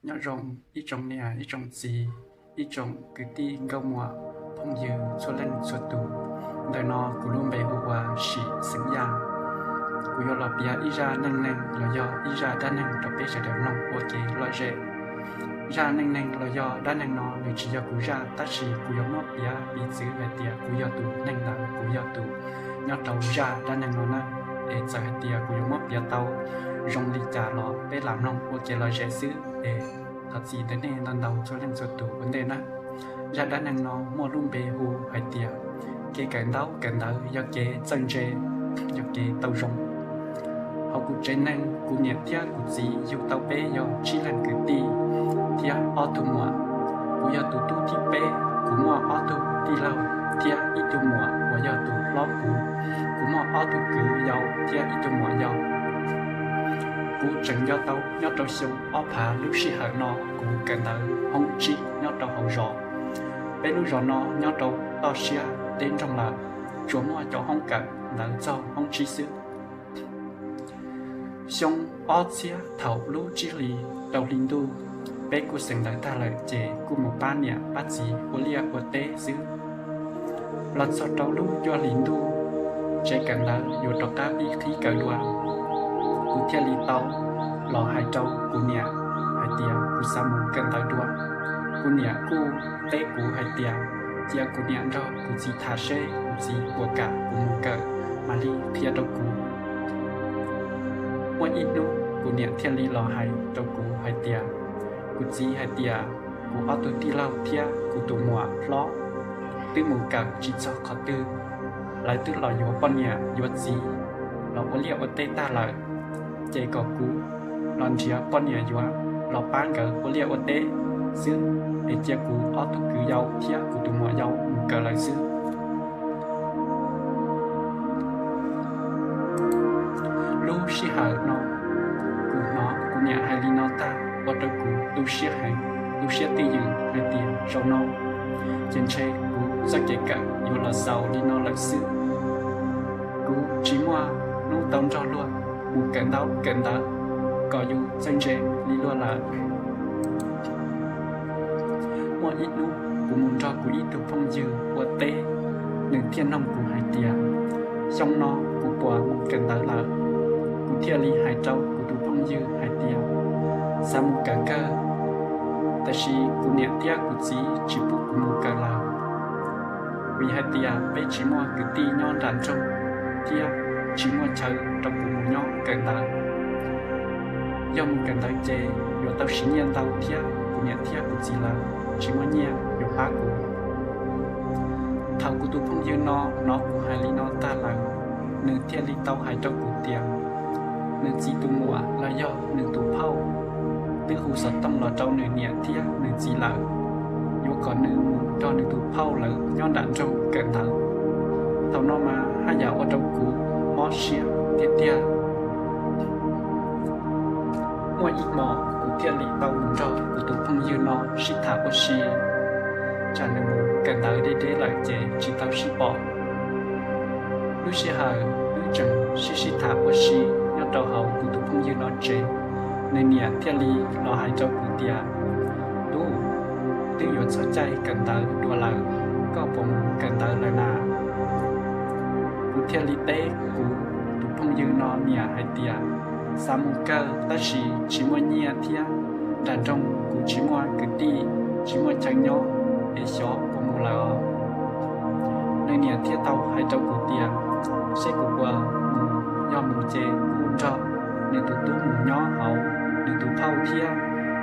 Nyob zoo ib tsoom niam ib tsoom txiv, ib tsoom kwv tij nkauj muam phooj ywg txhua leej txhua tus. Ntawm no kuv lub npe hu ua Sim xeem Yaj. Kuv yuav los piav ib zaj neej neeg los yog ib zaj dab neeg rau peb sawv daws mloog ua kev lom zem. Zaj neej neeg los yog dab neeg no nws tsis yog kuv zaj, tab sis kuv yuav muab piav piv txwv hais tias kuv yog tus neeg ntawd, kuv yog tus nyob rau zaj dab neeg no na. Es txawm hais tias kuv yuav muab piav tau zoo li cas los peb lam mloog ua kev lom zem xwb. Es thov txim ntawm nej ntau ntau txhua leej txhua tus ua ntej na. Zaj dab neeg no muaj lub npe hu hais tias kev kawm ntaub kawm ntawv yog kev txawj ntse, yog kev tau zoo. Hauv kuv tsev neeg, kuv niam thiab kuv txiv yug tau peb yog tsib leeg kwv tij thiab ob tug muam. Kuv yog tus tub thib peb. Kuv muaj ob tug tij laug thiab ib tug muam uas yog tus hlob kuv. Kuv muaj ob tug kwv yau thiab ib tug muam yau. Kuv tseem nco tau nyob rau xyoo ob phav lub sij hawm no, kuv kawm ntawv hoob tsib nyob rau hauv zos. Peb lub zos no nyob rau toj siab teb nroog lawm, tsuas muaj cov hoob kawm ntawd txog hoob tsib xwb. Xyoo ob txhiab thaum lub tsib hlis rau hli ntuj, peb kuj xeem ntawv tag lawm ces kuj mus pab niam pab txiv ua liaj ua teb xwb. Los txog rau lub cuaj hlis ntuj, tsev kawm ntawv yuav rov qab pib qhib kawm dua. Kuv thiaj li tau los hais rau kuv niam hais tias kuv xav mus kawm ntawv dua. Kuv niam kuj teb kuv hais tias cia kuv niam nrog kuv txiv tham seb kuv txiv puas kam kuv mus kawm, mam li qhia rau kuv. Muaj ib hnub kuv niam thiaj li los hais rau kuv hais tias kuv txiv hais tias kuv ob tug tij laug thiab kuv tus muam hlob twb mus kawm tsis txog qhov twg, lawv twb los yuav poj niam yuav txiv, los ua liaj ua teb tag lawm, ces kom kuv los nrhiav poj niam yuav los pab nkawd ua liaj ua teb xwb, es cia kuv ob tug kwv yau thiab kuv tus muam yau mus kawm lawm xwb. Lub sij hawm no kuv hnov kuv niam hais li no tag ua rau kuv tu siab heev, tu siab twj ywm hais tias zaum no ces ntshe kuv txoj kev kawm yuav los xaus li no lawm xwb. Kuv tsis muaj hnub tau nrog luag mus kawm ntaub kawm ntawv kom yus txawj ntse li luag lawm. Muaj ib hnub kuv mus nrog kuv ib tug phooj ywg ua teb, nws thiaj nug kuv hais tias xyoo no kuv puas mus kawm ntawv lawm. Kuv thiaj li hais rau kuv tus phooj ywg hais tias xav mus kawm kawg, tab sis kuv niam thiab kuv txiv tsis pub kuv mus kawm lawm, vim hais tias peb tsis muaj kwv tij nyob nram nroog thiab tsis muaj chaw rau kuv mus nyob kawm ntawv. Yog mus kawm ntawv ces yuav tau siv nyiaj ntau thiab kuv niam thiab kuv txiv lawv tsis muaj nyiaj yuav pab kuv. Thaum kuv tus phooj ywg no hnov kuv hais li no tag lawm, nws thiaj li tau hais rau kuv tias nws txiv tus muam los yog nws tus phauj twb hu xov tooj los rau nws niam thiab nws txiv lawm, yuav kom nws mus nrog nws tus phauj lawv nyob nram nroog kawm ntawv. Thaum no mas haj yam ua rau kuv mob siab tiag tiag. Muaj ib hmos kuv thiaj li tau mus nrog kuv tus phooj ywg no sib tham ua si, tsam nws mus kawm ntawv deb deb lawm ces tsis tau sib pom. Lub sij hawm wb tseem sib sib tham ua si nyob rau hauv kuv tus phooj ywg no tsev, nws niam thiaj li los hais rau kuv tias, Tub, twb yuav txog caij kawm ntawv dua lawm, koj puas mus kawm ntawv lawm na? Kuv thiaj li teb kuv tus phooj ywg no niam hais tias, Xav mus kawg tab sis tsis muaj nyiaj thiab nram nroog kuv tsis muaj kwv tij, tsis muaj chaw nyob, es xyov puas mus lawm os. Nws niam thiaj tau hais rau kuv tias, Seb kuv puas mus, yog mus ces kuv nrog nws tus tub mus nyob hauv nws tus phauj thiab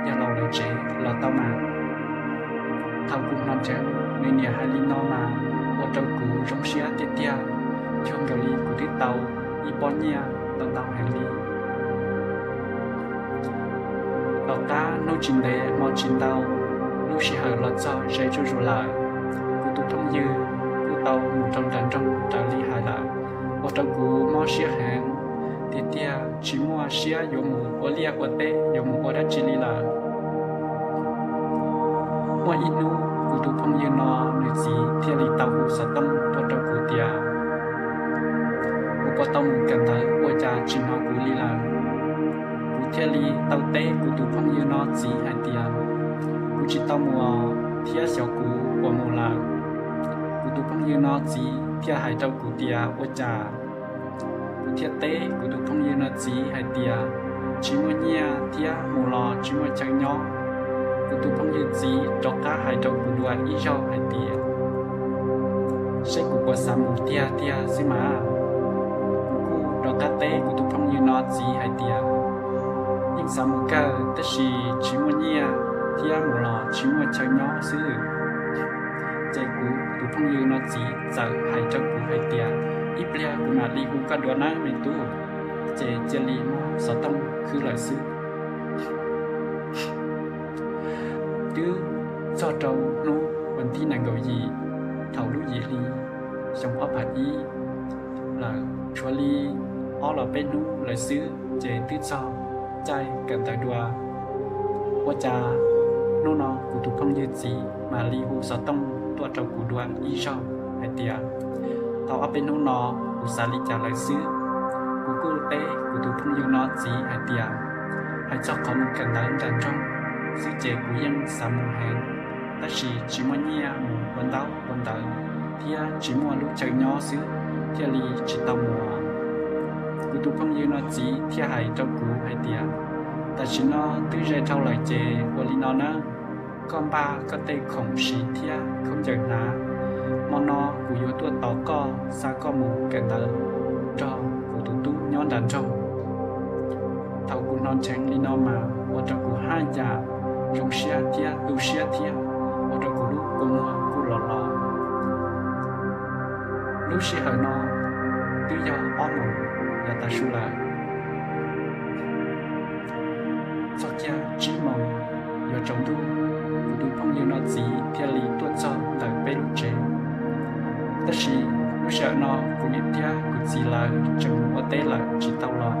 yawg laus lawv tsev los tau mas. Thaum kuv hnov nws niam hais li no mas ua rau kuv zoo siab tiag tiag, cuag nkaus li kuv twb tau ib pob nyiaj ntau ntau heev li. Tom qab hnub tsis ntev hmo tsis ntau, lub sij hawm los txog ze zuj zus lawm, kuv tus phooj ywg kuj tau mus rau nram nroog raws li hais lawm, ua rau kuv mob siab heev tiag tiag, tsis muaj siab yuav mus ua liaj ua teb, yuav mus ua dab tsi li lawm. Muaj ib hnub kuv tus phooj ywg no nws txiv thiaj li tau hu xov tooj tuaj rau kuv tias, Kuv puas tau mus kawm ntawv ua cas tsis hnov kuv li lawm? Kuv Thiaj li tau teb kuv tus phooj ywg no txiv hais tias, kuv tsis tau mus thiab xyov kuv puas mus lawm. Kuv tus phooj ywg no txiv thiaj hais rau kuv tias ua cas. Kuv thiaj teb kuv tus phooj ywg no txiv hais tias, tsis muaj nyiaj thiab mus los tsis muaj chaw nyob. Kuv tus phooj ywg txiv rov qab hais rau kuv dua ib zaug hais tias, seb kuv puas xav mus tiag tiag xwb mas. Kuv kuj rov qab teb kuv tus phooj ywg no txiv hais tias, yeej xav mus kawg tab sis tsis muaj nyiaj thiab mus los tsis muaj chaw nyob xwb. Ces kuv tus phooj ywg no txiv txawm hais rau kuv hais tias, ib pliag kuv mam li hu koj dua nawb me tub. Ces cia li muab xov tooj khwb lawm xwb. Twb txog rau hnub vas thib nees nkaum yim thaum lub yim hli xyoo ob phav ib lawm, tshuav li ob los peb hnub lawm xwb ces twb txog caij kawm ntawv dua. Ua cas hnub no kuv tus phooj ywg txiv mam li hu xov tooj tuaj rau kuv dua ib zaug hais tias, tau ob peb hnub no kuv xav li cas lawm xwb. Kuv kuj teb kuv tus phooj ywg no txiv hais tias, hais txog qhov mus kawm ntawv nram nroog xwb ces kuv yeej xav mus heev, tab sis tsis muaj nyiaj mus ua ntaub ua ntawv thiab tsis muaj lub chaw nyob xwb thiaj li tsis tau mus. Kuv tus phooj ywg no txiv thiaj hais rau kuv hais tias, tam sim no twb ze dhau lawm ces ua li no nawb, koj npaj koj tej khoom siv thiab khaub ncaws hnav. Hmo no kuv yuav tuaj tos koj xa koj mus kawm ntawv nrog kuv tus tub nyob nram nroog. Thaum kuv hnov ntseev li no mas ua rau kuv haj yam zoo siab thiab tu siab thiab ua rau kuv lub kua muag kuj los los. Lub sij hawm no twb yog ob moos yav tav su lawm, txog kiag tsib moos yuav tsaus ntuj, kuv tus phooj ywg no txiv thiaj li tuaj txog ntawm peb lub tsev. Tab sis lub sij hawm no kuv niam thiab kuv txiv lawv tseem mus ua teb lawm tsis tau los,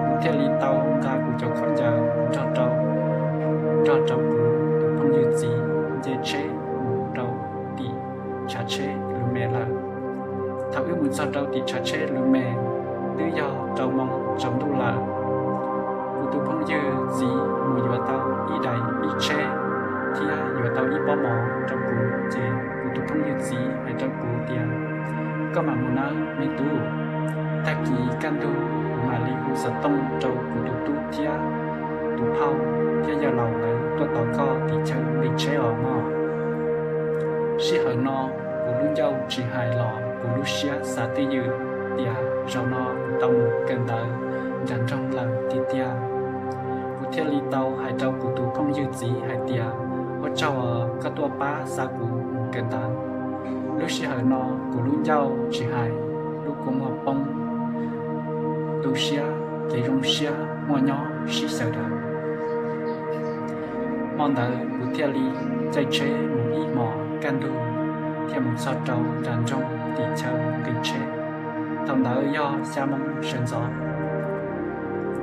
kuv thiaj li tau nqa kuv cov khaub ncaws nrog rau, nrog rau kuv tus phooj ywg txiv nce tsheb mus rau tim tshav tsheb lus me lawm. Thaum wb mus txog rau tim tshav tsheb lus me, twb yog rau moos tsaus ntuj lawm. Kuv tus phooj ywg txiv mus yuav tau ib daim ib tsheb thiab yuav tau ib pob mov rau kuv, ces kuv tus phooj ywg txiv hais rau kuv tias, koj mam mus nawb me tub, tag kis kaj ntug kuv mam li hu xov tooj rau kuv tus tub thiab tus phauj thiab yawg laus lawv tuaj tos koj tim chaw nqis tsheb os mog. Sij hawm no kuv lub ncauj tsis hais los kuv lub siab xav twj ywm tias zaum no kuv tau mus kawm ntawv nram nroog lawm tiag tiag. Kuv thiaj li tau hais rau kuv tus phooj ywg txiv hais tias, ua tsaug koj tuaj pab xa kuv mus kawm ntawv. Lub sij hawm no kuv lub ncauj tsis hais, lub kua muag poob, tu siab ces zoo siab muaj nyob sib xyaw daws. Hmo ntawd kuv thiaj li caij tsheb mus ib hmos kaj ntug thiaj mus txog rau nram nroog tim chaw nqis tsheb. Thaum ntawd yog xya moo sawv ntxov.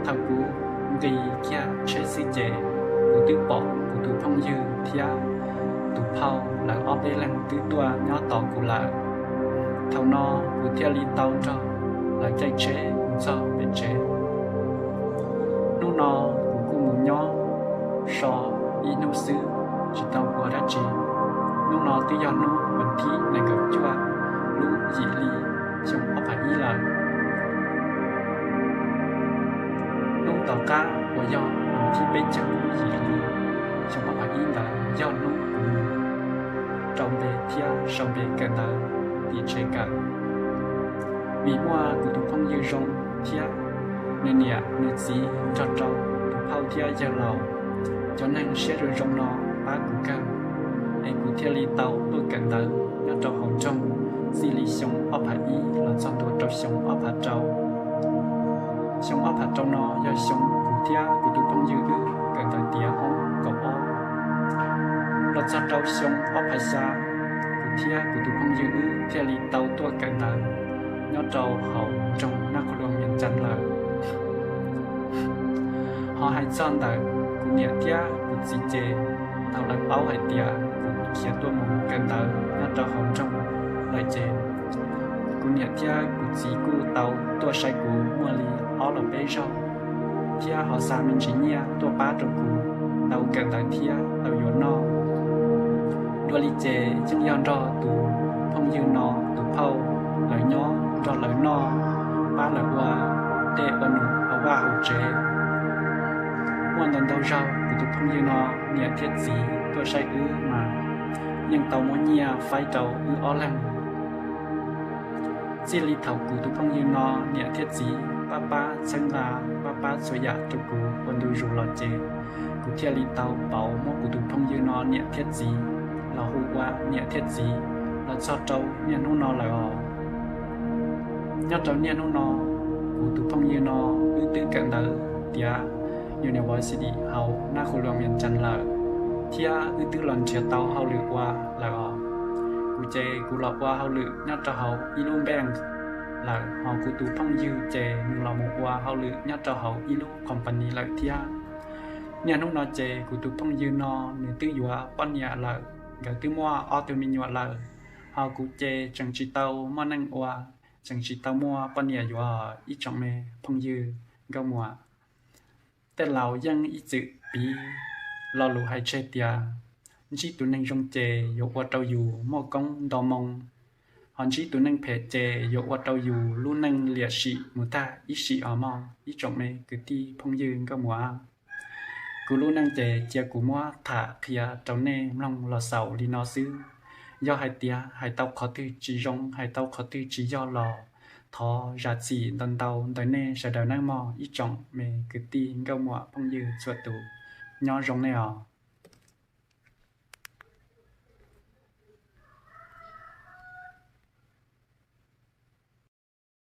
Thaum kuv nqis kiag tsheb xwb ces kuv twb pom kuv tus phooj ywg thiab tus phauj lawv ob peb leeg twb tuaj nyob tos kuv lawm. Thaum no kuv thiaj li tau nrog lawv caij tsheb mus txog pem tsev. Hnub no kuv kuj mus nyob so ib hnub xwb tsis tau ua dab tsi. Hnub no twb yog hnub vas thib nees nkaum cuaj lub yim hli xyoo ob phav ib lawm. Hnub tom qab uas yog vas thib peb caug lub yim hli xyoo ob phav ib ntawd yog hnub kuv mus rau npe thiab sau npe kawm ntawv tim tsev kawm. Vim muaj kuv tus phooj ywg zoo thiab nws niam nws txiv nrog rau tus phauj thiab yawg laus, cov neeg siab zoo zoo no pab kuv kawg, es kuv thiaj li tau tuaj kawm ntawv nyob rau hauv nroog txij li xyoo ob phav ib los txog ntua rau xyoo ob phav rau. Xyoo ob phav rau no yog xyoo kuv thiab kuv tus phooj ywg wb kawm ntawv tiav hoob kaum ob. Los txog rau xyoo ob phav xya, kuv thiab kuv tus phooj ywg wb thiaj li tau tuaj kawm ntawv nyob rau hauv nroog Naj Qhua Luas Mias Cas lawm. Ho hais txog ntawm kuv niam thiab kuv txiv ces thaum lawv paub hais tias kuv khiav tuaj mus kawm ntawv nyob rau hauv nroog lawm ces kuv niam thiab kuv txiv kuj tau tuaj saib kuv muaj li ob los peb zaug. thiab ho xa me ntsis nyiaj tuaj pab rau kuv tau kawm ntawv thiab tau yuav noj. Dua li ces yeej yog nrog tus phooj ywg no tus phauj lawv nyob nrog lawv noj, pab lawv ua dej ua num hauv vaj hauv tsev. Muaj ntau ntau zaug kuv tus phooj ywg no niam thiab txiv tuaj saib wb mas yeej tau muab nyiaj faib rau wb ob leeg. Txij li thaum kuv tus phooj ywg no niam thiab txiv pab pab txhawb nqa, pab pab txhua yam rau kuv ua ntu zus los ces kuv thiaj li tau pauv muab kuv tus phooj ywg no niam thiab txiv los hu ua niam thiab txiv los txog rau niaj hnub no lawm os. Nyob rau niaj hnub no, kuv tus phooj ywg no wb twb kawm ntawv tiav university hauv Nab Khu Luam Vias Cas lawm, thiab wb twb los nrhiav tau hauj lwm ua lawm os. Kuv ces kuv los ua hauj lwm nyob rau hauv ib lub bank lawm, ho kuv tus phooj ywg ces nws los mus ua hauj lwm nyob rau hauv ib lub company lawm thiab. Niaj hnub no ces kuv tus phooj ywg no nws twb yuav poj niam lawm, nkawd twb muaj ob tug me nyuam lawm, ho kuv ces tseem tsis tau muaj neej ua, tseem tsis tau muaj poj niam yuav. Ib tsoom me phooj ywg nkauj muam, tej laus yeej ib txwm piv lo lus hais tseg tias ntsib tus neeg zoo ces yuav ua rau yus muaj koob nto moo, ho ntsib tus neeg phem ces yuav ua rau yus lub neej liam sim mus tag ib sim os mog ib tsoom me kwv tij phooj ywg nkauj muam. Kuv lub neej ces cia kuv muab tham qhia rau nej mloog los xaus li no xwb. Yog hais tias hais tau qhov twg tsis zoo, hais tau qhov twg tsis yog los thov zam txim ntau ntau ntawm nej sawv daws nawb mog ib tsoom me kwv tij nkauj muam phooj ywg txhua tus. Nyob zoo nej os.